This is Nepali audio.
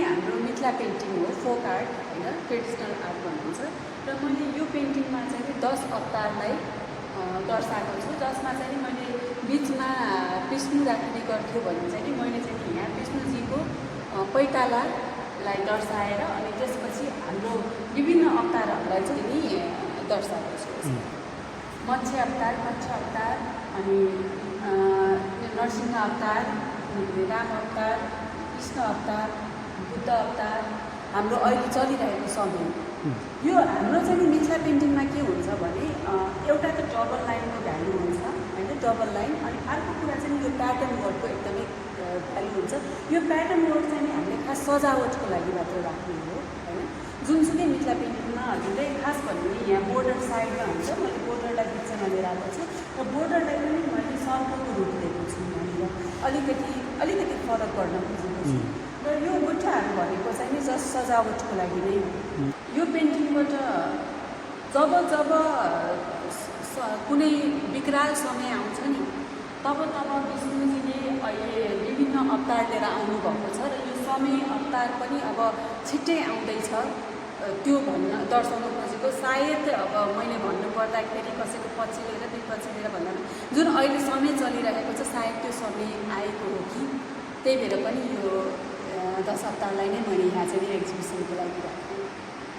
हाम्रो मिथिला पेन्टिङ हो, फोक आर्ट होइन, ट्रेडिसनल आर्ट भनिन्छ। र मैले यो पेन्टिङमा चाहिँ 10 अवतारलाई दर्शाएको छु, जसमा चाहिँ मैले बिचमा विष्णु राख्ने गर्थ्यो भने चाहिँ मैले चाहिँ यहाँ विष्णुजीको पैतालालाई दर्शाएर अनि त्यसपछि हाम्रो विभिन्न अवतारहरूलाई चाहिँ नि दर्शाएको छु। मत्स्य अवतार, अनि नरसिंह अवतार, राम अवतार, कृष्ण अवतार, बुद्ध अवतार, हाम्रो अहिले चलिरहेको समय। यो हाम्रो चाहिँ मिथिला पेन्टिङमा के हुन्छ भने एउटा त डबल लाइनको भ्यालु हुन्छ होइन, डबल लाइन। अनि अर्को कुरा चाहिँ यो प्याटर्न वर्कको एकदमै भ्यालु हुन्छ। यो प्याटर्न वर्क चाहिँ हामीले खास सजावटको लागि मात्र राख्ने हो होइन। जुनसुकै मिथिला पेन्टिङमा हामीले खास भन्ने यहाँ बोर्डर साइडमा हुन्छ, मैले बोर्डरलाई बिचमा लिएर आएको छु र बोर्डरलाई पनि मैले सर्कलको रूप दिएको छु यहाँनिर, अलिकति फरक गर्न खोजेको छु। र यो बुट्टाहरू भनेको चाहिँ नि जस्ट सजावटको लागि नै हो। यो पेन्टिङबाट जब कुनै विकराल समय आउँछ नि तब विष्णुजीले अहिले विभिन्न अवतार लिएर आउनुभएको छ र यो समय अवतार पनि अब छिट्टै आउँदैछ, त्यो भन्न दर्शाउनु खोजेको। सायद अब मैले भन्नुपर्दाखेरि कसैको पछि लिएर विपक्षी लिएर भन्दा जुन अहिले समय चलिरहेको छ सायद त्यो समय आएको हो कि, त्यही भएर पनि यो 10 अवतारलाई नै मैले यहाँ चाहिँ एक्जिबिसनको लागि राखेँ।